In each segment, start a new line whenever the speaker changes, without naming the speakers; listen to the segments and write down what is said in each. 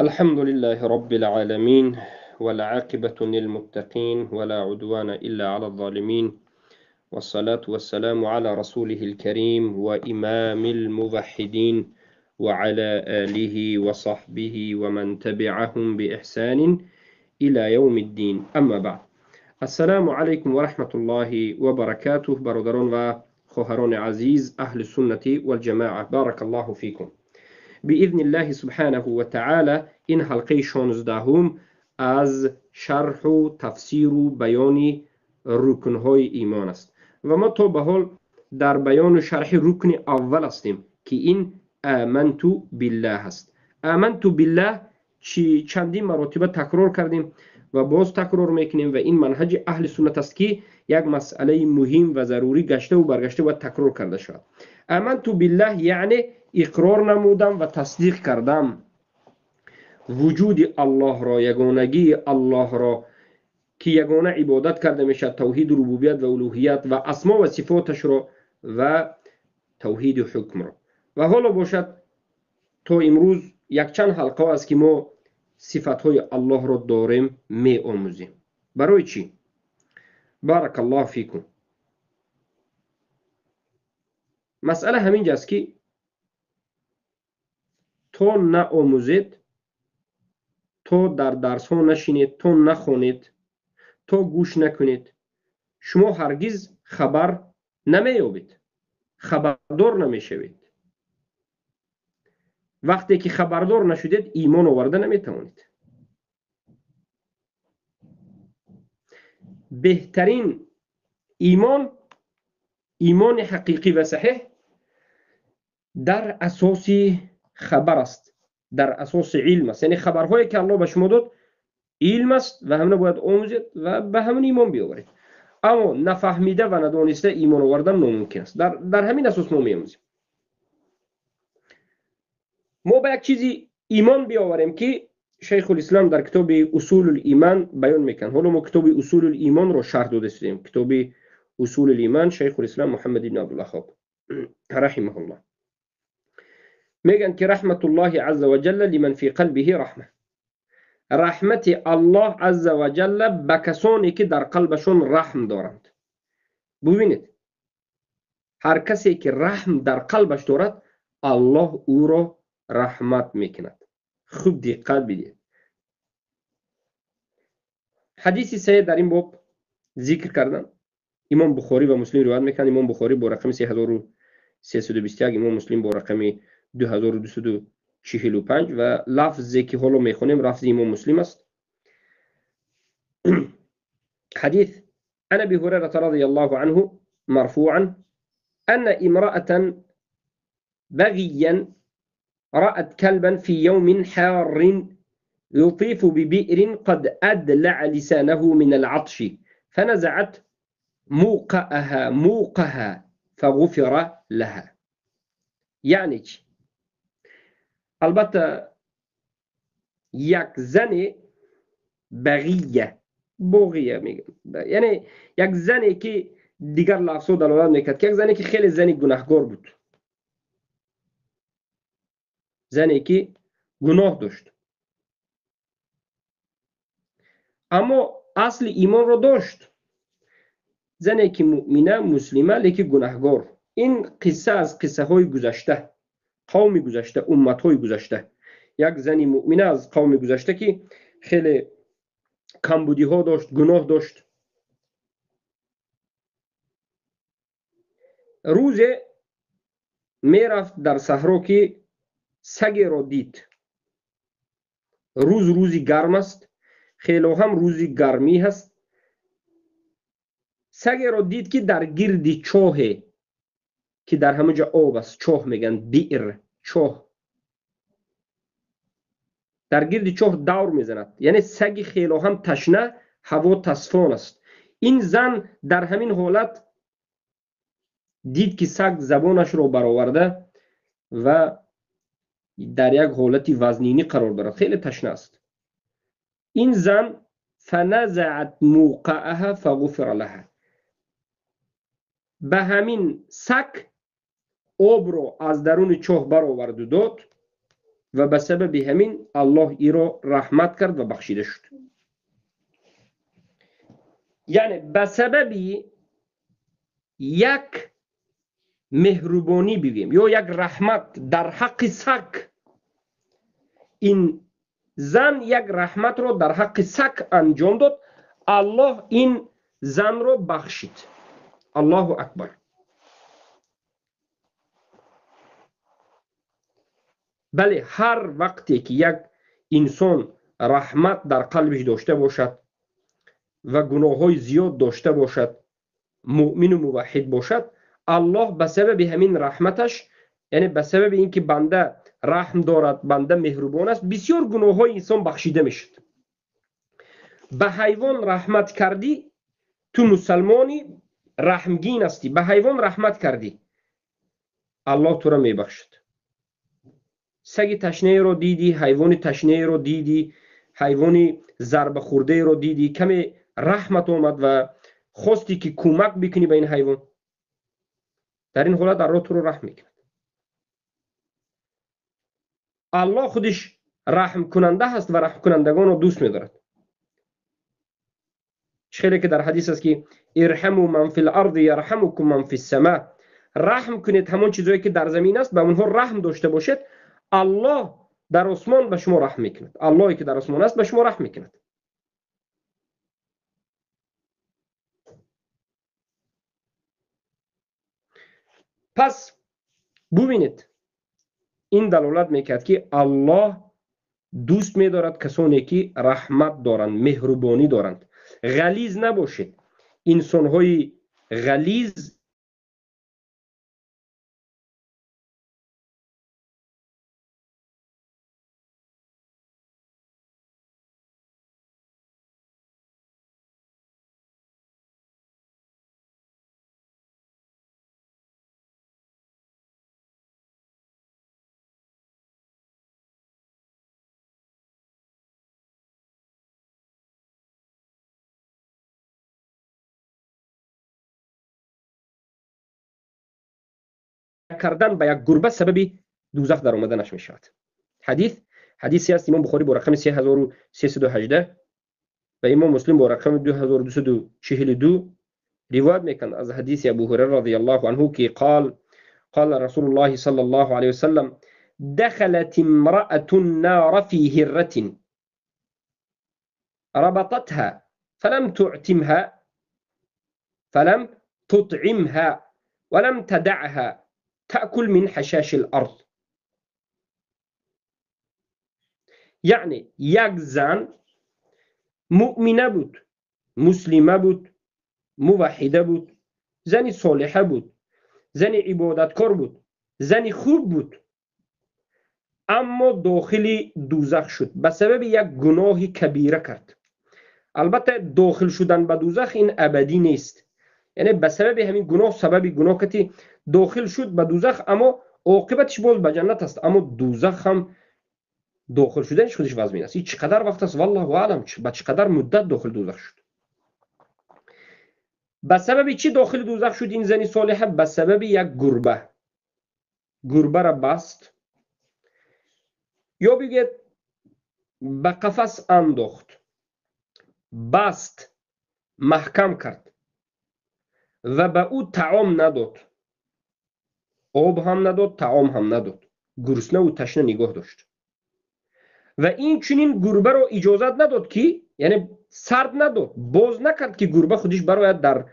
الحمد لله رب العالمين، والعاقبة للمتقين، ولا عدوان إلا على الظالمين، والصلاة والسلام على رسوله الكريم وإمام الموحدين وعلى آله وصحبه ومن تبعهم بإحسان إلى يوم الدين. أما بعد، السلام عليكم ورحمة الله وبركاته. برادران و خواهران عزيز أهل السنة والجماعة، بارك الله فيكم. بإذن الله سبحانه وتعالى این حلقه 16 از شرح و تفسیر و بیان رکنهای ایمان است و ما تا به حال در بیان و شرح رکن اول هستیم که این آمنت بالله است. آمنت بالله چندین مراتب تکرار کردیم و باز تکرار میکنیم و این منهج اهل سنت است که یک مسئله مهم و ضروری گشته و برگشته و تکرار کرده شود. آمنت بالله یعنی اقرار نمودم و تصدیق کردم وجود الله را، یگانگی الله را که یگانه عبادت کرده میشد، توحید ربوبیت و الوهیت و اسما و صفاتش را و توحید حکم را. و حالا باشد تا امروز یک چند حلقه است که ما صفتهای الله را داریم می آموزیم. برای چی؟ بارک الله فیکم. مسئله همینجا است که تا نآموزید، تا در درس ها نشینید، تا نخوانید، تا گوش نکنید، شما هرگز خبر نمییابید، خبردار نمیشوید. وقتی که خبردار نشدید ایمان آورده نمیتوانید. بهترین ایمان، ایمان حقیقی و صحیح در اساس خبر است، در اساس علم است. یعنی خبرهایی که الله به شما داد علم است و همین باید آموزید و به همین ایمان بیاورید. اما نفهمیده و ندانسته ایمان آوردن ناممکن است. در همین اساس ما میآموزیم. ما به یک چیزی ایمان بیاوریم که شیخ الاسلام در کتاب اصول الایمان بیان میکن. حالا ما کتاب اصول الایمان را شرح داده شدیم. کتاب اصول الایمان شیخ الاسلام محمد بن عبدالوهاب رحمه الله میگن که رحمت الله عز وجل لمن فی قلبه رحمه. رحمت الله عز وجل به کسانی که در قلبشون رحم دارند. ببینید، هر کسی که رحم در قلبش دارد الله او را رحمت میکند. خوب دقت بدید. حدیث سه در این باب ذکر کردن. امام بخاری و مسلم روایت میکنند. امام بخاری با رقم 3321، امام مسلم با رقم 2245 و لفظی که حالا میخونیم لفظ امام مسلم است. حدیث عن ابي هريرة رضي الله عنه مرفوعا ان امرأة بغيا رأت كلبا في يوم حار يطيف ببئر قد أدلع لسانه من العطش فنزعت موقها فغفر لها. یعنی چی؟ البته یک زن بغیه، بغیه میگم، یعنی یک زنی که دیگر لفظ دلالت میکرد که یک زنی که خیلی زنی گناهکار بود، زنی که گناه داشت اما اصل ایمان را داشت، زنی که مؤمنه مسلمه لیکن گناهگار. این قصه از قصه های گذشته، قوم گذشته، امت های گذشته. یک زنی مؤمنه از قوم گذشته که خیلی کمبودی ها داشت، گناه داشت. روز میرفت در صحرا که سگی را دید. روز روزی گرم است، خیلی هم روزی گرمی هست. سگی را دید که در گرد چاه که در همه جا آب است، چاه میگن، بئر، چاه، در گرد چاه دور میزند. یعنی سگ خیلی هم تشنه، هوا تصفان است. این زن در همین حالت دید که سگ زبانش را برآورده و در یک حالت وزنینی قرار دارد، خیلی تشنه است. این زن فنزعت موقعها فغفر لها، به همین سگ آب را از درون چاه برآورد و داد. ва ба сабаби ҳамин Аллоҳ иро раҳмат кард ва бахшида шуд. Яъне ба сабаби як меҳрубонӣ бигӯем ё як раҳмат дар ҳаққи саг, ин зан як раҳматро дар ҳаққи саг анҷом дод, Аллоҳ ин занро бахшид. Аллоҳу акбар. Бале, ҳар вақте ки як инсон раҳмат дар қалбиш дошта бошад ва гуноҳҳои зиёд дошта бошад, муъмину муваҳҳид бошад, Аллоҳ ба сабаби ҳамин раҳматаш, яъне ба сабаби ин ки банда раҳм дорад, банда меҳрубон аст, бисёр гуноҳҳои инсон бахшида мешуд. Ба ҳайвон раҳмат кардӣ, ту мусалмони раҳмгин ҳастӣ, ба ҳайвон раҳмат кардӣ, Аллоҳ туро мебахшад. Саги ташнееро дидӣ, ҳайвони ташнееро дидӣ, ҳайвони зарбахӯрдаеро дидӣ, каме раҳмат омад ва хостӣ ки кӯмак бикунӣ ба ин ҳайвон, дар ин ҳолат Аллоҳ туро раҳм мекунад. Аллоҳ худиш раҳмкунанда ҳаст ва раҳмкунандагонро дӯст медорад. Чӣ хеле ки дар ҳадис аст ки ирҳаму ман фил арди ярҳамукум ман фис сама, раҳм кунед ҳамон чизое ки дар замин аст, ба онҳо раҳм дошта бошед, Аллоҳ дар осмон ба шумо раҳм мекунад. Аллоҳе ки дар осмон аст ба шумо раҳм мекунад. Пас бубинед, ин далолат мекард ки Аллоҳ дӯст медорад касоне ки раҳмат доранд, меҳрубонӣ доранд. Ғализ набошед. Инсонҳои ғализ кардан ба як гурба сабаби дӯзах дар омаданаш мешавад. Ҳадис ҳадисе аст, Имом Бухорӣ бо рақами 3318 ва Имом Муслим бо рақами 2242 ривоят мекунанд аз ҳадиси Абу Ҳурайра радияллоҳу анҳу ки қол قال رسول الله صلى الله عليه وسلم دخلت امرأة النار في هرة ربطتها فلم تطعمها ولم تدعها تأكل من حشاش الأرض. یعنی یک زن مؤمنه بود، مسلمه بود، موحده بود، زن صالحه بود، زن عبادتکار بود، زن خوب بود، اما داخل دوزخ شد به سبب یک گناه کبیره کرد. البته داخل شدن به دوزخ این ابدی نیست، یعنی به سبب همین گناه، سبب گناه کتی داخل شد به دوزخ، اما عاقبتش باز به جنت است. اما دوزخ هم داخل شدنش خودش وزمین است. چقدر وقت است والله اعلم، به چقدر مدت داخل دوزخ شد. به سبب چی داخل دوزخ شد این زنی صالحه؟ به سبب یک گربه. گربه را بست یا بگید به قفس انداخت، بست، محکم کرد و به او طعام نداد، آب هم نداد، طعام هم نداد، گرسنه و تشنه نگاه داشت. و این چنین گربه را اجازت نداد که، یعنی سرد نداد، باز نکرد که گربه خودش براید در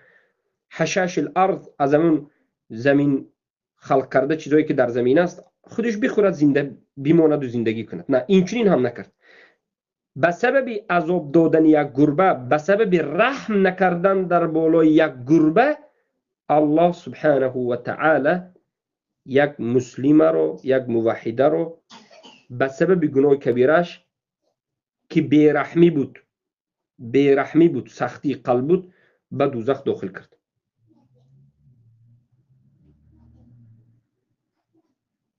حشاش الارض، از اون زمین خلق کرده چیزایی که در زمین است خودش بخورد، زنده بماند و زندگی کند. نه، این چنین هم نکرد. به سبب عذاب دادن یک گربه، به سبب رحم نکردن در بالای یک گربه، الله سبحانه و تعالی یک مسلمه رو، یک موحده رو به سبب گناه کبیرش که بیرحمی بود، بیرحمی بود، سختی قلب بود، به دوزخ داخل کرد.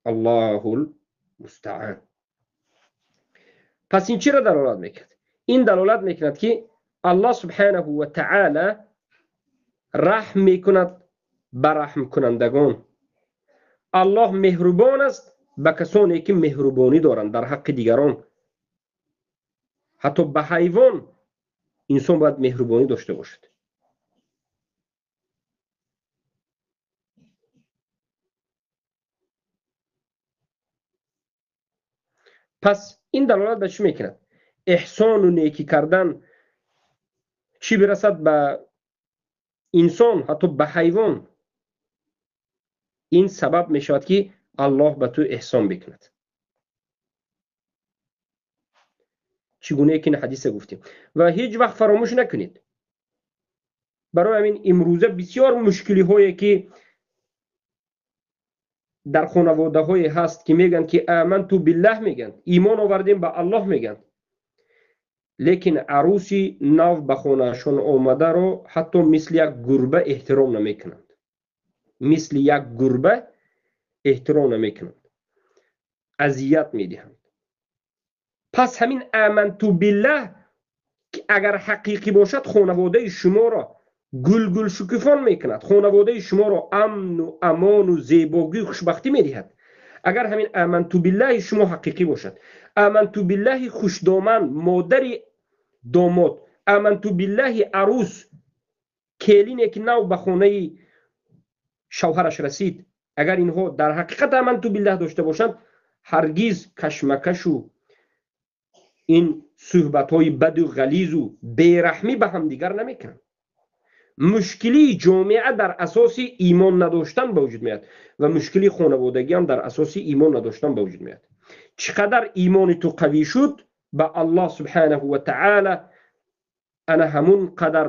الله المستعان. پس این چی را دلالت میکرد؟ این دلالت میکند که الله سبحانه و تعالی رحم میکند بر رحم کنندگان. الله مهربان است ба касоне ки меҳрубонӣ доранд дар ҳаққи дигарон. Ҳатто ба ҳайвон инсон бояд меҳрубонӣ дошта бошад. Пас ин далолат ба чӣ мекунад? Эҳсону некӣ кардан чӣ бирасад ба инсон, ҳатто ба ҳайвон, ин сабаб мешавад ки аллоҳ ба ту эҳсон бикунад. Чӣ гунае ки ин ҳадиса гуфтем. Ва ҳеҷ вақт фаромӯш накунед, барои ҳамин имрӯза бисёр мушкилиҳое ки дар хонаводаҳое ҳаст ки мегӯянд ки аманту биллаҳ мегӯянд, имон овардем ба аллоҳ мегӯянд, лекин арӯси нав ба хонаашон омадаро ҳатто мисли як гурба эҳтиром намекунанд, мисли як гурба эҳтиром намекунанд, азият медиҳанд. Пас ҳамин аманту биллаҳ ки агар ҳақиқӣ бошад, хонаводаи шуморо гулгул шукуфон мекунад, хонаводаи шуморо амну амону зебогию хушбахтӣ медиҳад. Агар ҳамин аманту биллаҳи шумо ҳақиқӣ бошад, аманту биллаҳи хушдоман модари домод, аманту биллаҳи арӯс келине ки нав ба хонаи шавҳараш расид, агар инҳо дар ҳақиқат аманту биллаҳ дошта бошанд, ҳаргиз кашмакашу ин суҳбатҳои баду ғализу бераҳмӣ ба ҳамдигар намекунанд. Мушкилии ҷомеа дар асоси имон надоштан ба вуҷуд меояд ва мушкилии хонаводагӣ ҳам дар асоси имон надоштан ба вуҷуд меояд. Чӣ қадар имони ту қавӣ шуд ба аллоҳ субҳанаҳу ва таъала, ана ҳамун қадар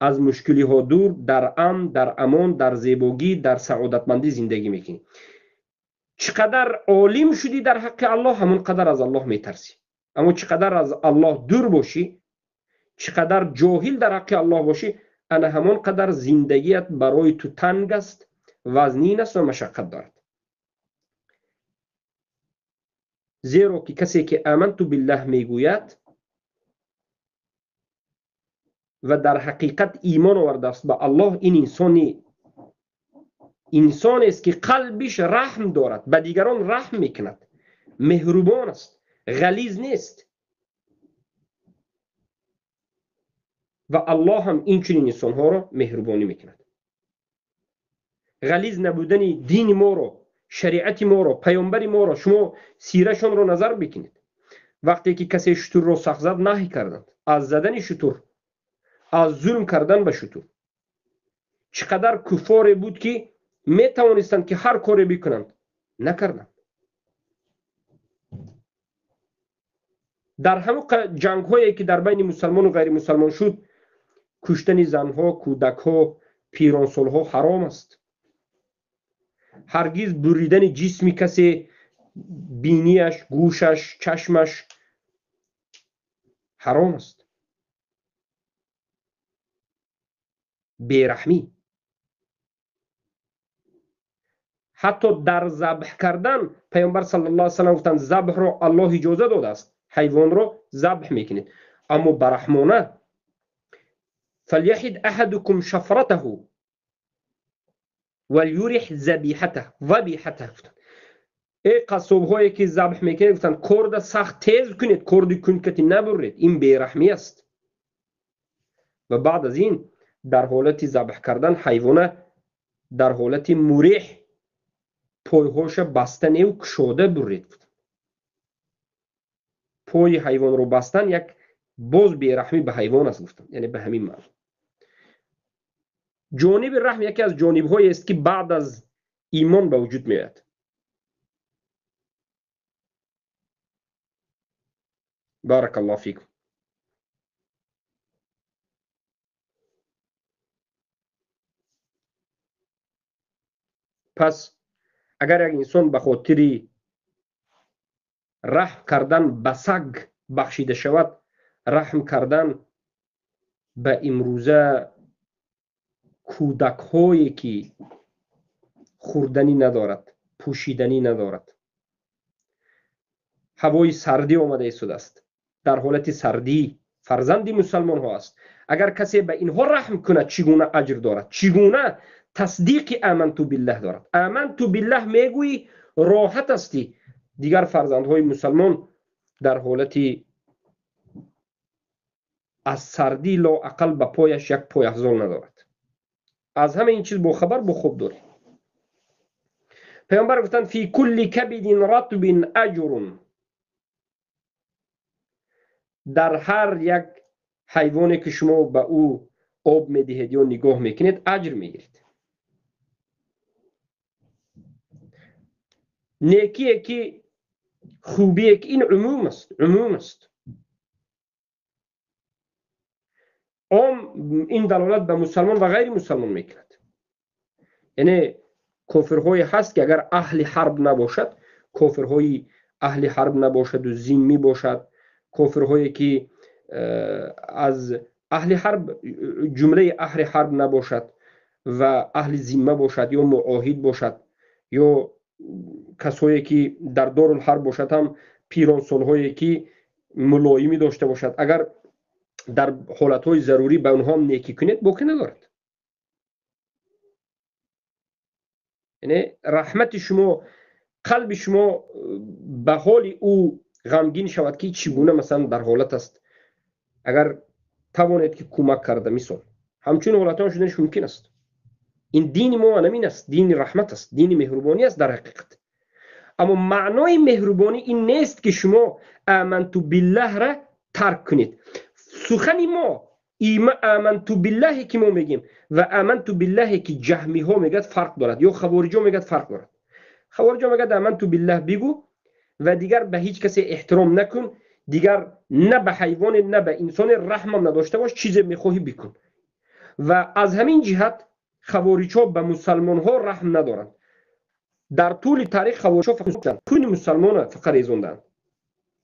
аз мушкилиҳо дур, дар амн, дар амон, дар зебогӣ, дар саодатмандӣ зиндагӣ мекунӣ. Чӣ қадар олим шудӣ дар ҳаққи аллоҳ, ҳамун қадар аз аллоҳ метарсӣ. Аммо чӣ қадар аз аллоҳ дур бошӣ, чӣ қадар ҷоҳил дар ҳаққи аллоҳ бошӣ, ана ҳамон қадар зиндагият барои ту танг аст, вазнин аст ва машаққат дорад. Зеро ки касе ки аманту биллаҳ мегӯяд ва дар ҳақиқат имон овардааст ба аллоҳ, ин инсонест ки қалбиш раҳм дорад, ба дигарон раҳм мекунад, меҳрубон аст, ғализ нест. Ва аллоҳ ҳам инчунин инсонҳоро меҳрубонӣ мекунад. Ғализ набудани дини моро, шариати моро, паёмбари моро шумо сирашонро назар бикунед. Вақте ки касе шутурро сахт зад, наҳй карданд аз задани шутур, аз зулм кардан ба шутур. Чӣ қадар куффоре буд ки метавонистанд ки ҳар коре бикунанд, накарданд. Дар ҳамон ҷангҳое ки дар байни мусалмону ғайримусалмон шуд, куштани занҳо, кӯдакҳо, пиронсолҳо ҳаром аст. Ҳаргиз буридани ҷисми касе, бинияш, гӯшаш, чашмаш ҳаром аст. Бераҳмӣ. Ҳатто дар забҳ кардан паёмбар саллаллоҳу алайҳи васаллам гуфтанд, забҳро аллоҳ иҷоза додааст, ҳайвонро забҳ мекунед, аммо бараҳмона. فليحد أحدكم شفرته وليرح ذبيحته ذبيحته. Эй қассобҳое ки забҳ мекунед, гуфтанд корда сахт тез кунед, корди кункати набуред, ин бераҳмӣ аст. Ва баъд аз ин дар ҳолати забҳ кардан ҳайвона дар ҳолати муреҳ пойҳоша баста неу кушода буред. Пойи ҳайвонро бастан як боз бераҳмӣ ба ҳайвон аст, гуфтанд, яъне ба ҳамин маъно. Ҷониби раҳм яке аз ҷонибҳоест ки баъд аз имон ба вуҷуд меояд. Баракаллоҳу фикум. Пас агар як инсон ба хотири раҳм кардан ба саг бахшида шавад, раҳм кардан ба имрӯза кӯдакҳое ки хӯрданӣ надорад, пӯшиданӣ надорад, ҳавои сардӣ омада истодааст, дар ҳолати сардӣ фарзанди мусалмонҳо аст. Агар касе ба инҳо раҳм кунад, чӣ гуна аҷр дорад? Чӣ гуна тасдиқи аманту биллаҳ дорад. Аманту биллаҳ мегӯӣ, роҳат ҳастӣ. Дигар фарзандҳои мусалмон дар ҳолати аз сардӣ лоақал ба пояш як пойафзол надорад. Аз ҳама ин чиз бохабар, бохуб дорӣ. Паёмбар гуфтанд: фи кулли кабидин ратбин аҷрун. Дар ҳар як ҳайвоне ки шумо ба ӯ об медиҳед ё нигоҳ мекунед, аҷр мегиред. Некие ки хубие ки ин умум аст, умум аст. Ом ин далолат ба мусалмон ва ғайри мусалмон мекунад. Яъне кофирҳое ҳаст ки агар аҳли ҳарб набошад, кофирҳои аҳли ҳарб набошаду зиммӣ бошад, кофирҳое ки аз аҳли ҳарб, ҷумлаи аҳли ҳарб набошад ва аҳли зимма бошад ё муоҳид бошад, ё касое ки дар дорулҳарб бошад, ҳам пиронсолҳое ки мулоимӣ дошта бошад, агар дар ҳолатҳои зарурӣ ба онҳо ҳам некӣ кунед, боқӣ надорад. Яъне раҳмати шумо, қалби шумо ба ҳоли ӯ ғамгин шавад ки чӣ гуна масалан дар ҳолат аст. Агар тавонед ки кӯмак карда, мисол ҳамчун ҳолатҳо шуданаш мумкин аст. Ин дини мо ҳамин аст, дини раҳмат аст, дини меҳрубонӣ аст дар ҳақиқат. Аммо маънои меҳрубонӣ ин нест ки шумо аманту биллаҳра тарк кунед. Сухани мо аманту биллаҳе ки мо мегӯем ва аманту биллаҳе ки ҷаҳмиҳо мегӯяд фарқ дорад, ё хавориҷо мегӯяд фарқ дорад. Хавориҷо мегӯяд аманту биллаҳ бигӯ ва дигар ба ҳеҷ касе эҳтиром накун, дигар на ба ҳайвоне на ба инсоне раҳмам надошта бош, чизе мехоҳӣ бикун. Ва аз ҳамин ҷиҳат хавориҷҳо ба мусалмонҳо раҳм надоранд. Дар тӯли таърих хавориҷҳо фақат хуни мусалмона фақат резонданд.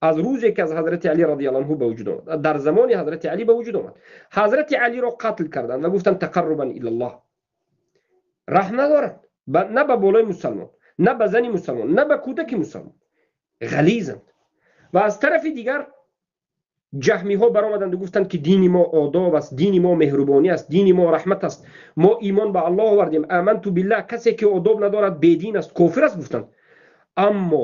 Аз рӯзе ки аз ҳазрати Али радиаллоҳу анҳу ба вуҷуд омад, дар замони ҳазрати Али ба вуҷуд омад, ҳазрати Алиро қатл карданд ва гуфтанд тақаррубан илаллоҳ. Раҳм надоранд на ба болои мусалмон, на ба зани мусалмон, на ба кӯдаки мусалмон. Ғализанд. Ва аз тарафи дигар ҷаҳмиҳо баромаданд ва гуфтанд ки дини мо одоб аст, дини мо меҳрубонӣ аст, дини мо раҳмат аст, мо имон ба Аллоҳ овардем, аманту биллаҳ. Касе ки одоб надорад бедин аст, кофир аст гуфтанд. Аммо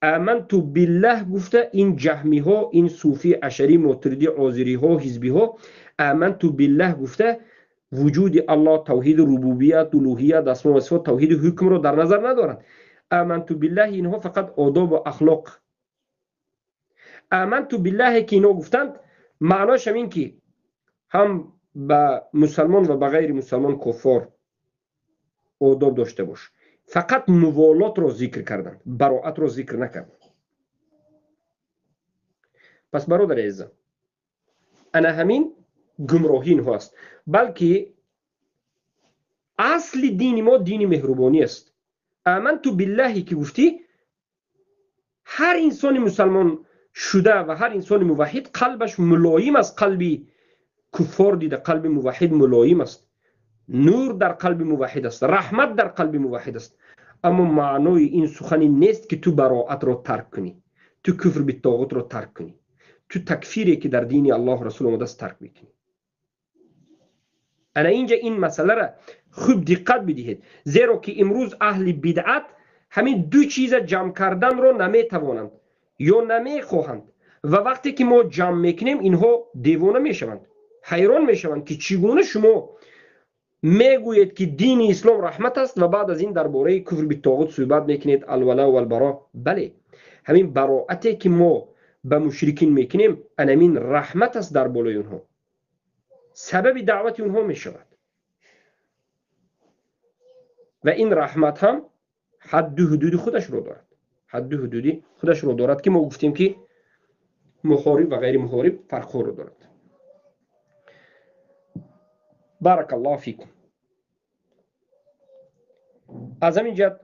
аманту биллаҳ гуфта ин ҷаҳмиҳо, ин суфӣ, ашарӣ, мотуридӣ, озириҳо, ҳизбиҳо аманту биллаҳ гуфта вуҷуди Аллоҳ, тавҳиди рубубият, улуҳият, асмо ва сифот, тавҳиди ҳукмро дар назар надоранд. Аманту биллаҳ инҳо фақат одоб ва ахлоқ. Аманту биллаҳе ки инҳо гуфтанд, маънош ҳам ин ки ҳам ба мусалмон ва ба ғайри мусалмон кофор одоб дошта бош. Фақат муволотро зикр карданд, бароатро зикр накарданд. Пас бародари азизам, ана ҳамин гумроҳӣ инҳо аст, балки асли дини мо дини меҳрубонӣ аст. Аманту биллаҳе ки гуфтӣ, ҳар инсони мусалмон шуда ва ҳар инсони муваҳҳид қалбаш мулоим аст. Қалби куффор дида қалби муваҳҳид мулоим аст, нур дар қалби муваҳҳид аст, раҳмат дар қалби муваҳҳид аст. Аммо маънои ин сухани нест ки ту бароатро тарк кунӣ, ту куфр биттоғутро тарк кунӣ, ту такфире ки дар дини Аллоҳ расул омадааст тарк мекунӣ. Ана инҷа ин масъаларо хуб диққат бидиҳед, зеро ки имрӯз аҳли бидъат ҳамин ду чиза ҷамъ карданро наметавонанд ё намехоҳанд. Ва вақте ки мо ҷамъ мекунем, инҳо девона мешаванд, ҳайрон мешаванд ки чӣ гуна шумо мегӯед ки дини ислом раҳмат аст ва баъд аз ин дар бораи куфр биттоғут суҳбат мекунед, алвала валбаро. Бале, ҳамин бароате ки мо ба мушрикин мекунем, анамин раҳмат аст дар болои онҳо, сабаби даъвати онҳо мешавад. Ва ин раҳмат ҳам ҳадду ҳудуди худашро дорад, ҳадду ҳудуди худашро дорад ки мо гуфтем ки мухориб ва ғайри мухориб фарқҳоро дорад. Баракаллоҳу фикум. Аз ҳамин ҷиҳат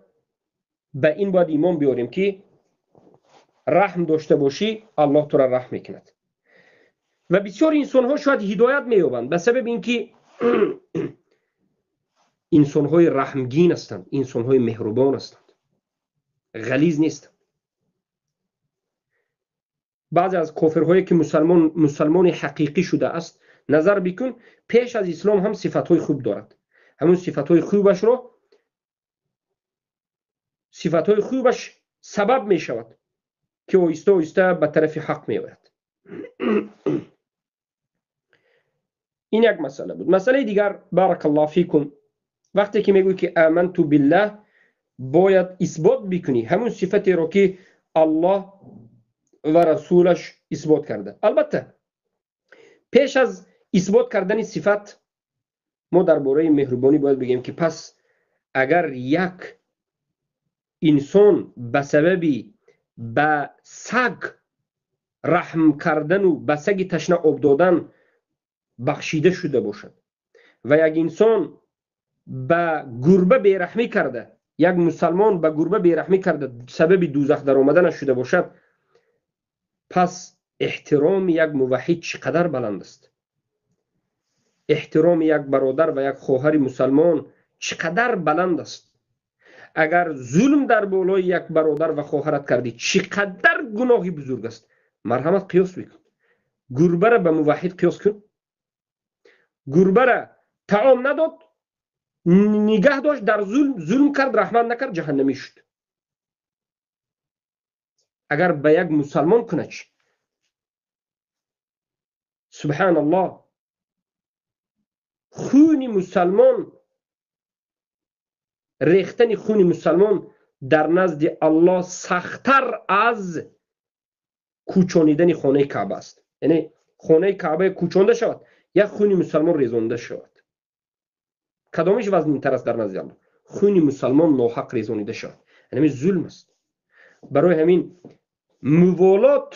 ба ин бояд имон биёрем ки раҳм дошта бошӣ, Аллоҳ тура раҳм мекунад. Ва бисёр инсонҳо шояд ҳидоят меёбанд ба сабаби ин ки инсонҳои раҳмгин ҳастанд, инсонҳои меҳрубон ҳастанд, ғализ нестанд. Баъзе аз кофирҳое ки мусалмони ҳақиқӣ шудааст, Назар бикун, пеш аз ислом ҳам сифатҳои хуб дорад. Ҳамун сифатҳои хубашро, сифатҳои хубаш сабаб мешавад, ки оҳиста оҳиста ба тарафи ҳақ меояд. Ин як масъала буд. Масъалаи дигар, баракаллоҳу фикум, вақте ки мегӯӣ ки аманту биллаҳ, бояд исбот бикунӣ ҳамун сифатеро, ки Аллоҳ ва расулаш исбот карда. Албатта пеш аз исбот кардани сифат мо дар бораи меҳрубонӣ бояд бигӯем, ки пас агар як инсон ба сабаби ба саг раҳм кардану ба саги ташна об додан бахшида шуда бошад ва як инсон ба гурба бераҳмӣ карда, як мусалмон ба гурба бераҳмӣ карда сабаби дӯзах даромаданаш шуда бошад, пас эҳтироми як муваҳҳид чӣ қадар баланд аст? Эҳтироми як бародар ва як хоҳари мусалмон чӣ қадар баланд аст? Агар зулм дар болои як бародар ва хоҳарат кардӣ, чӣ қадар гуноҳи бузург аст? Марҳамат, қиёс бикун. Гурбара ба муваҳҳид қиёс кун. Гурбара таом надод, нигаҳ дошт, дар зулм кард, раҳмат накард, ҷаҳаннамӣ шуд. Агар ба як мусалмон кунад чӣ? Субҳаналлоҳ, хуни мусалмон, рехтани хуни мусалмон дар назди Аллоҳ сахттар аз кӯчонидани хонаи Каъба аст. Яъне хонаи Каъба кӯчонда шавад, як хуни мусалмон резонда шавад. Кадомиш вазнинтар аст дар назди Аллоҳ? Хуни мусалмон ноҳақ резонида шавад. Яъне зулм аст. Барои ҳамин муволот,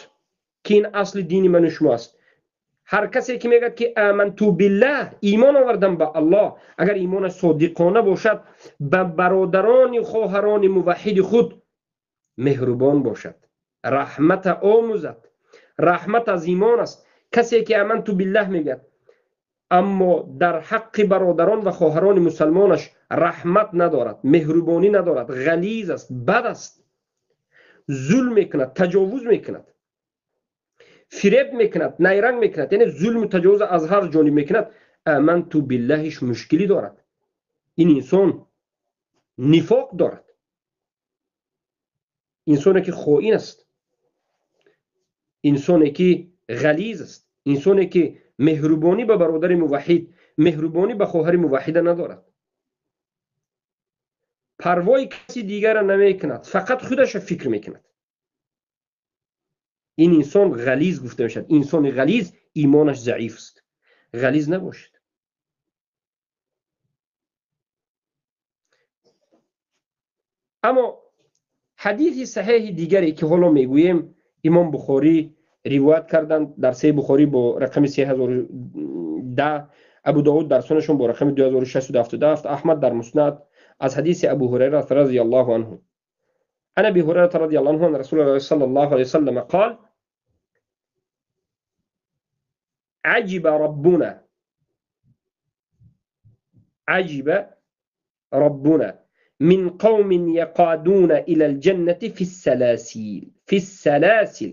ки ин асли дини ману шумо аст, ҳар касе ки мегӯяд ки аманту биллаҳ, имон овардам ба Аллоҳ, агар имонаш содиқона бошад, ба бародарони хоҳарони муваҳҳиди худ меҳрубон бошад, раҳмата омӯзад. Раҳмат аз имон аст. Касе ки аманту биллаҳ мегӯяд, аммо дар ҳаққи бародарон ва хоҳарони мусалмонаш раҳмат надорад, меҳрубонӣ надорад, ғализ аст, бад аст, зулм мекунад, таҷовуз мекунад, фиреб мекунад, найранг мекунад, яъне зулму таҷовуз аз ҳар ҷониб мекунад, аманту биллаҳиш мушкилӣ дорад. Ин инсон нифоқ дорад, инсоне ки хоин аст, инсоне ки ғализ аст, инсоне ки меҳрубонӣ ба бародари муваҳҳид, меҳрубонӣ ба хоҳари муваҳҳида надорад, парвои каси дигара намекунад, фақат худаша фикр мекунад. Ин инсон ғализ гуфта мешавад. Инсони ғализ имонаш заиф аст. Ғализ набошед. Аммо ҳадиси саҳеҳи дигаре ки ҳоло мегӯем, имом Бухорӣ ривоят карданд дар Саҳеҳи Бухорӣ бо рақами 3010, Абу Довуд дар сунашон бо рақами 2677, Аҳмад дар Муснад аз ҳадиси Абу Ҳурайра разияллоҳу анҳу. Ан Аби Ҳурайра разияллоҳу анҳу ан Расулуллоҳи саллаллоҳу алайҳи васаллам қол: عجب ربنا، عجب ربنا من قوم يقادون إلى الجنة في السلاسل، في السلاسل.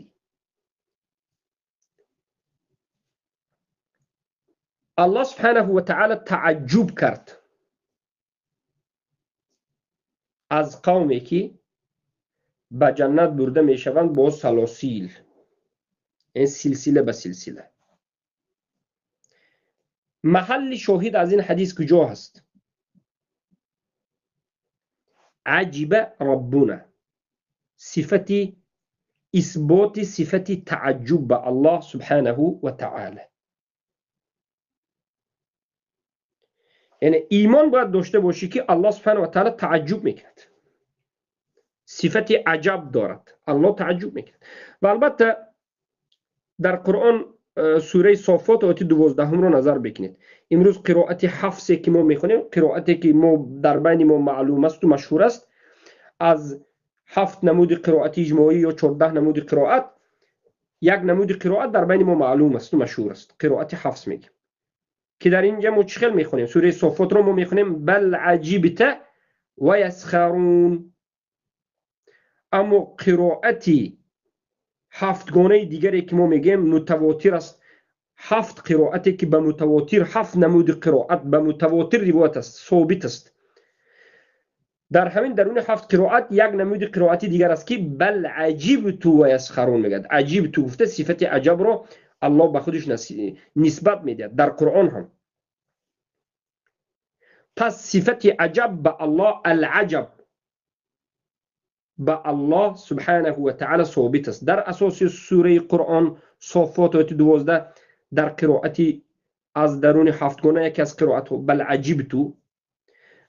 الله سبحانه وتعالى تعجب کرد از قومی که به جنت برده میشوند با سلاسل، این سلسله به سلسله. محل شاهد از این حدیث کجا هست؟ عجب ربنا، صفت اثبات صفت تعجب به الله سبحانه و تعالی. یعنی ایمان باید داشته باشی که الله سبحانه و تعالی تعجب میکند، صفت عجب دارد، الله تعجب میکند. و البته در قرآن سوره صافات آیت 12 رو نظر بکنید. امروز قرائت حفص که ما میخونیم، قرائتی که ما در بین ما معلوم است و مشهور است، از 7 نمود قرائت اجماعی یا 14 نمود قرائت، یک نمود قرائت در بین ما معلوم است و مشهور است، قرائت حفص میگیم که در اینجا ما چه خیلی میخونیم؟ سوره صافات رو ما میخونیم بل عجبت و یسخرون. اما قرائتی هفتگانه دیگری که ما میگیم متواتر است، ҳафт қироате ки ба мутавотир, ҳафт намуди қироат ба мутавотир ривоят аст, собит аст. Дар ҳамин даруни ҳафт қироат як намуди қироати дигар аст, ки бал аҷибту ва ясхарун мегӯяд. Аҷибту гуфта сифати аҷабро Аллоҳ ба худаш нисбат медиҳад дар Қуръон ҳам. Пас сифати аҷаб ба Аллоҳ, алаҷаб ба Аллоҳ субҳанаҳу ва таъала собит аст. Дар асоси сураи Қуръон Соффот ояти 12 дар қироати аз даруни ҳафтгона яке аз қироатҳо бал аҷибту,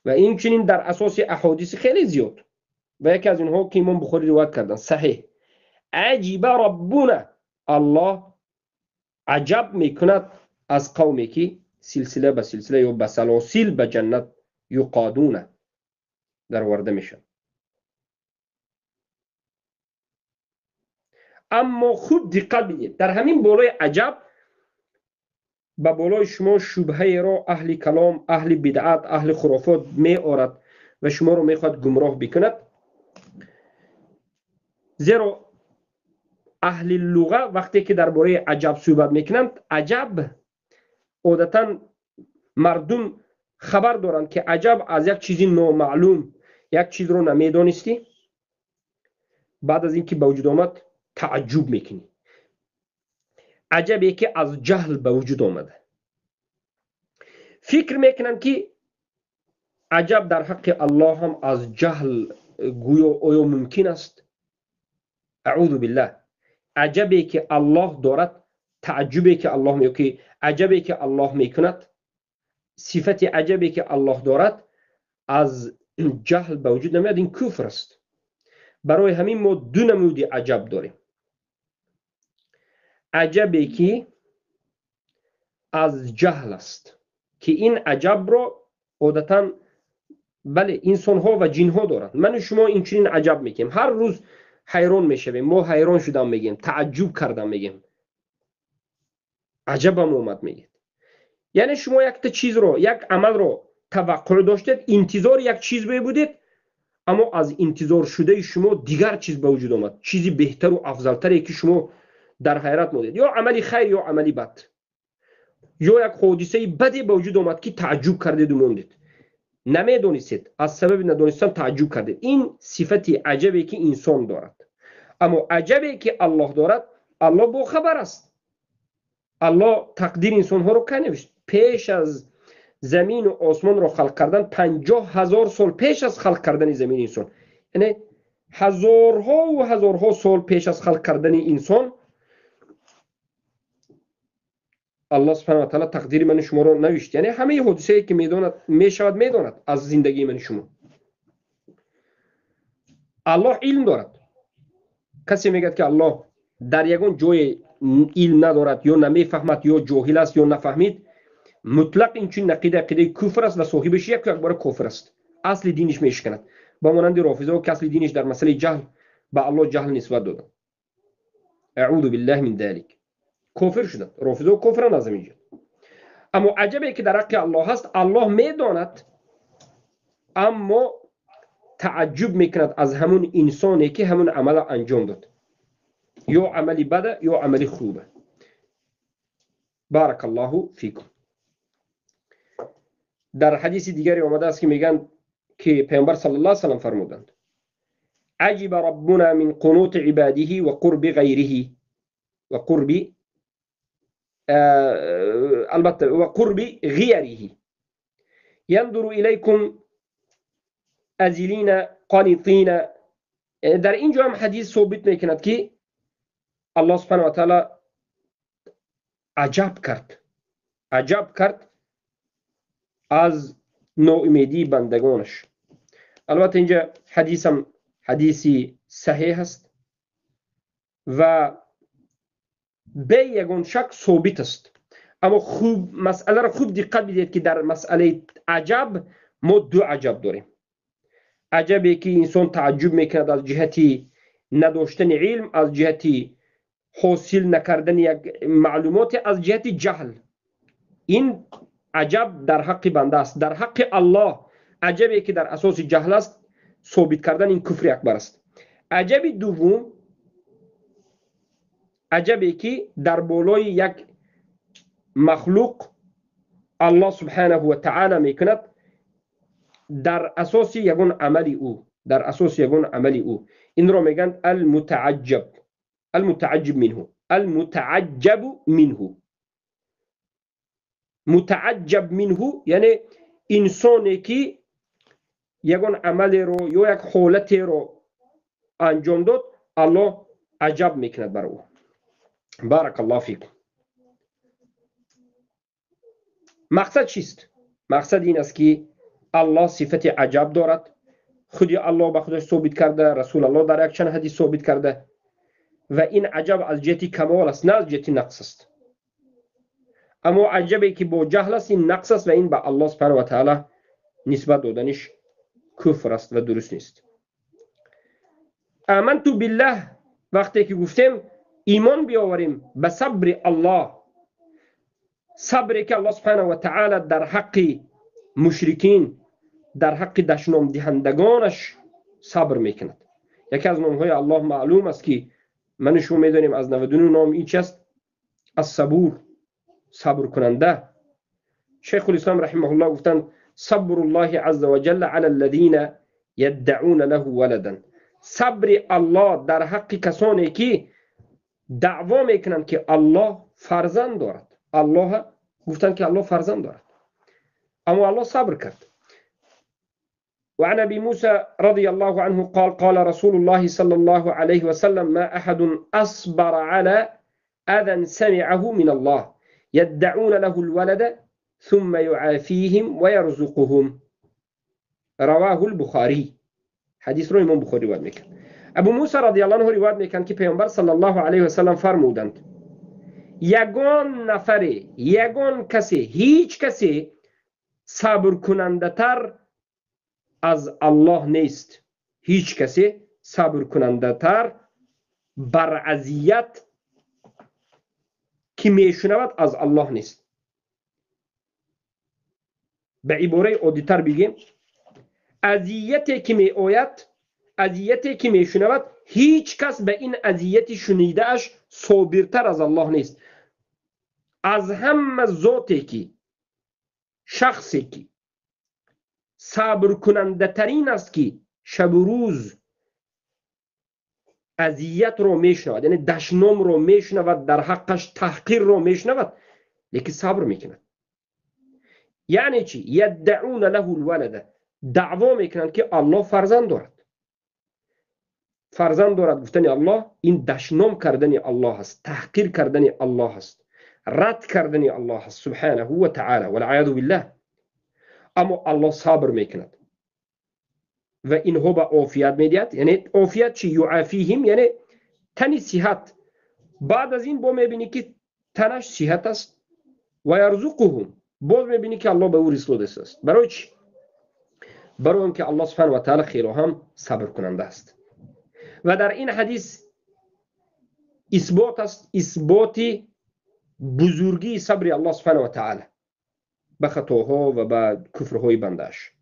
ва инчунин дар асоси аҳодиси хеле зиёд ва яке аз инҳо ки Имом Бухорӣ ривоят карданд саҳеҳ, аҷиба раббуна, Аллоҳ аҷаб мекунад аз қавме ки силсила ба силсила ё ба салосил ба ҷаннат юқодуна дароварда мешавад. Аммо хуб диққат бидиҳед, дар ҳамин болои аҷаб ба болои шумо шубҳаеро аҳли калом, аҳли бидъат, аҳли хурофот меорад ва шуморо мехоҳад гумроҳ бикунад. Зеро аҳли луға вақте ки дар бораи аҷаб суҳбат мекунанд, аҷаб одатан мардум хабар доранд ки аҷаб аз як чизи номаълум, як чизро намедонистӣ, баъд аз ин ки ба вуҷуд омад тааҷҷуб мекунӣ. Аҷабе ки аз ҷаҳл ба вуҷуд омада. Фикр мекунанд ки аҷаб дар ҳаққи Аллоҳ ҳам аз ҷаҳл гӯё оё мумкин аст? Аъузу биллаҳ. Аҷабе ки Аллоҳ дорад, тааҷҷубе ки Аллоҳ ки аҷабе ки Аллоҳ мекунад, сифати аҷабе ки Аллоҳ дорад аз ҷаҳл ба вуҷуд намеояд, ин куфр аст. Барои ҳамин мо ду намуди аҷаб дорем. Аҷабе ки аз ҷаҳл аст, ки ин аҷабро одатан бале инсонҳо ва ҷинҳо доранд. Ману шумо инчунин аҷаб мекунем, ҳар рӯз ҳайрон мешавем, мо ҳайрон шудам мегӯем, тааҷҷуб кардам мегӯем, аҷабам омад мегӯед. Яъне шумо якта чизро, як амалро таваққӯъ доштед, интизори як чиз мебудед, аммо аз интизор шудаи шумо дигар чиз ба вуҷуд омад, чизи беҳтару афзалтаре ки шумо дар ҳайрат мондед, ё амали хайр ё амали бад, ё як ҳодисаи баде ба вуҷуд омад ки тааҷҷуб кардеду мондед, намедонистед, аз сабаби надонистан тааҷҷуб кардед. Ин сифати аҷабе ки инсон дорад. Аммо аҷабе ки Аллоҳ дорад, Аллоҳ бохабар аст. Аллоҳ тақдири инсонҳоро кай навишт? Пеш аз замину осмонро халқ кардан 50 000 сол пеш аз халқ кардани замини инсон, яъне ҳазорҳову ҳазорҳо сол пеш аз халқ кардани инсон Аллоҳ субҳанаҳу ва таъала тақдири мани шуморо навишт. Яъне ҳамаи ҳодисае ки медонад, мешавад, медонад аз зиндагии мани шумо. Аллоҳ илм дорад. Касе мегӯяд ки Аллоҳ дар ягон ҷое илм надорад, ё намефаҳмад, ё ҷоҳил аст, ё нафаҳмид, мутлақ инчунин ақида ақидаи куфр аст ва соҳибаш яку якбора кофир аст, асли диниш мешиканад. Ба монанди рофизаҳо ки асли диниш дар масъалаи ҷаҳл ба Аллоҳ ҷаҳл нисбат доданд. Аъузу биллаҳи мин залик. Кофир шуданд. Рофизаҳо кофиранд аз ҳамин ҷиҳат. Аммо аҷабе ки дар ҳаққи Аллоҳ ҳаст, Аллоҳ медонад, аммо тааҷҷуб мекунад аз ҳамун инсоне ки ҳамун амала анҷом дод, ё амали бада ё амали хуба. Баракаллоҳу фикум. Дар ҳадиси дигаре омадааст ки мегӯянд ки Паёмбар саллаллоҳу алайҳи васаллам фармуданд: аҷиба раббуна мин қунути ибадиҳи ва қурби ғайриҳи ва қурби албатта ва қурби ғияриҳи яндуру илайкум азилина қанитина. Дар ин ҷо ҳам ҳадис собит мекунад ки Аллоҳ субҳанаҳу ва таъала аҷаб кард, аҷаб кард аз ноумедии бандагонаш. Албатта инҷа ҳадисам ҳадиси саҳеҳ аст ва бе ягон шак собит аст. Аммо хуб масъаларо хуб диққат бидиҳед ки дар масъалаи аҷаб мо ду аҷаб дорем. Аҷабе ки инсон тааҷҷуб мекунад аз ҷиҳати надоштани илм, аз ҷиҳати ҳосил накардани як маълумоте, аз ҷиҳати ҷаҳл. Ин аҷаб дар ҳаққи банда аст. Дар ҳаққи Аллоҳ аҷабе ки дар асоси ҷаҳл аст, собит кардан ин куфри акбар аст. Аҷаби дуввум аҷабе ки дар болои як махлуқ Аллоҳ субҳанаҳу ва таъала мекунад дар асоси ягон амали ӯ, дар асоси ягон амали ӯ. Инро мегӯянд алмутааҷҷаб, алмутааҷҷиб минҳу, алмутааҷҷабу минҳу. Мутааҷҷаб минҳу яъне инсоне ки ягон амалеро ё як ҳолатеро анҷом дод, Аллоҳ аҷаб мекунад бар ӯ. Баракаллоҳу фикум. Мақсад чист? Мақсад ин аст ки Аллоҳ сифати аҷаб дорад. Худи Аллоҳ ба худаш собит карда, Расулаллоҳ дар якчанд ҳадис собит карда ва ин аҷаб аз ҷиҳати камол аст, на аз ҷиҳати нақс аст. Аммо аҷабе ки бо ҷаҳл аст, ин нақс аст ва ин ба Аллоҳ субҳанаҳу ва таъала нисбат доданиш куфр аст ва дуруст нест. Аманту биллаҳ вақте ки гуфтем имон биёварем ба сабри Аллоҳ, сабре ки Аллоҳ субҳанаҳу ва таъала дар ҳаққи мушрикин, дар ҳаққи дашномдиҳандагонаш сабр мекунад. Яке аз номҳои Аллоҳ маълум аст ки ман шумо медонем аз 99 ном ин чи аст? Ас-сабур, сабркунанда. Шайхулислом раҳимаҳуллоҳ гуфтанд: сабруллоҳи азза ва ҷалла ала аллазина яддаъуна лаҳу валадан. Сабри Аллоҳ дар ҳаққи касоне ки даъво мекунанд ки Аллоҳ фарзанд дорад. Аллоҳ гуфтанд ки Аллоҳ фарзанд дорад, аммо Аллоҳ сабр кард. وعن أبي موسى رضي الله عنه قال: قال رسول الله صلى الله عليه وسلم: ما أحد أصبر على أذى سمعه من الله يدعون له الولد ثم يعافيهم ويرزقهم. رواه البخاري. حدیث رو امام بخاری روایت میکند. ابو موسی رضی الله عنه روایت میکند که پیامبر صلی الله علیه و سلم فرمودند: یگان نفره، یگان کسی، هیچ کسی صبر کننده تر از الله نیست. هیچ کسی صبر کننده تر بر اذیت که میشنود از الله نیست. به عباره عادی‌تر بگیم، اذیتی که می آید، اذیتی که میشنود، هیچ کس به این اذیت شنیده اش صابرتر از الله نیست. از همه ذاتی که شخصی که صبر کننده ترین است که شب و روز اذیت رو میشنود، یعنی دشنام رو میشنود، در حقش تحقیر رو میشنود، لیکن صبر میکند. یعنی چی؟ یدعون له الولد، دعوا میکنند که الله فرزند دارد. فرزند دارد گفتن الله این دشنام کردن الله است، تحقیر کردن الله است، رد کردن الله است سبحانه و تعالی والعیاذ بالله. اما الله صبر میکند و اینها به عافیت میدهد. یعنی عافیت چی؟ یعافیهم، یعنی تنی صحت. بعد از این با میبینی که تنش صحت است و یرزقهم، باز میبینی که الله به او رزق داده است. برای چی؟ برای اینکه الله سبحانه و تعالی خیلی هم صبر کننده است. و در این حدیث اثبات است، اثبات بزرگی صبر الله سبحانه و تعالی به خطاها و به کفرهای بنده‌اش.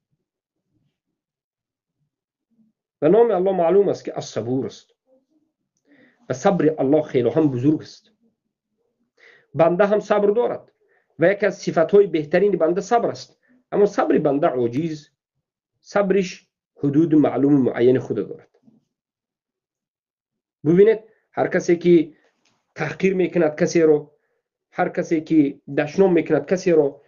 و نام الله معلوم است که الصبور است و صبر الله خیلی هم بزرگ است. بنده هم صبر دارد و یکی از صفتهای بهترین بنده صبر است، اما صبر بنده عاجز، صبرش حدود معلوم معین خود دارد. ببینید هر کسی که تحقیر میکند کسی رو، هر کسی که دشنام میکند کسی رو،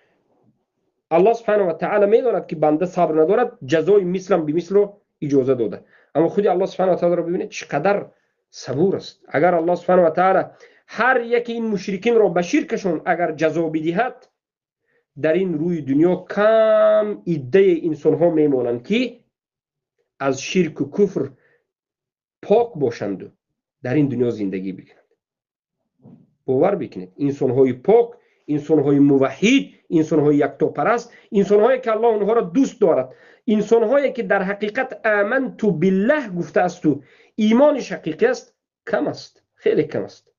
الله سبحانه و تعالی میداند که بنده صبر ندارد، جزای مثلم به مثل رو اجازه داده. اما خودی الله سبحانه و تعالی رو ببینید چقدر صبور است. اگر الله سبحانه و تعالی هر یکی این مشرکین رو به شرکشون اگر جزا بدهد، در این روی دنیا کم عده انسان ها میمانند که از شرک و کفر پاک باشند و در این دنیا زندگی بکنند. باور بکنید انسان های پاک، انسان های موحد، انسان های یکتاپرست، انسان هایی که الله آنها را دوست دارد، انسان هایی که در حقیقت آمنت بالله گفته است و ایمانش حقیقی است، کم است، خیلی کم است.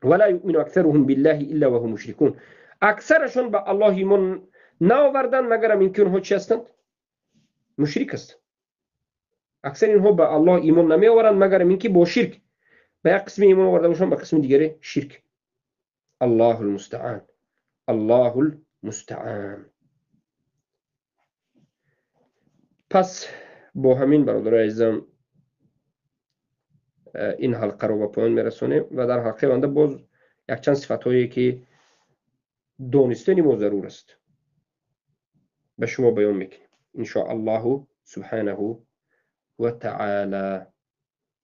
ولا یؤمن اکثرهم بالله الا وهم مشرکون. اکثرشون به الله ایمان نآوردند مگر اینکه اونها چی هستند؟ مشرک هستند. اکثر اینها به الله ایمان نمی آورند مگر اینکه با شرک، به یک قسم ایمان آورده باشند، به قسم دیگری شرک. الله المستعان. Аллоҳул мустаъан. Пас бо ҳамин, бародарои азизам, ин ҳалқаро ба поён мерасонем ва дар ҳалқаи оянда боз якчанд сифатҳое, ки донистани мо зарур аст, ба шумо баён мекунем, иншоаллоҳу субҳанаҳу ва таъала.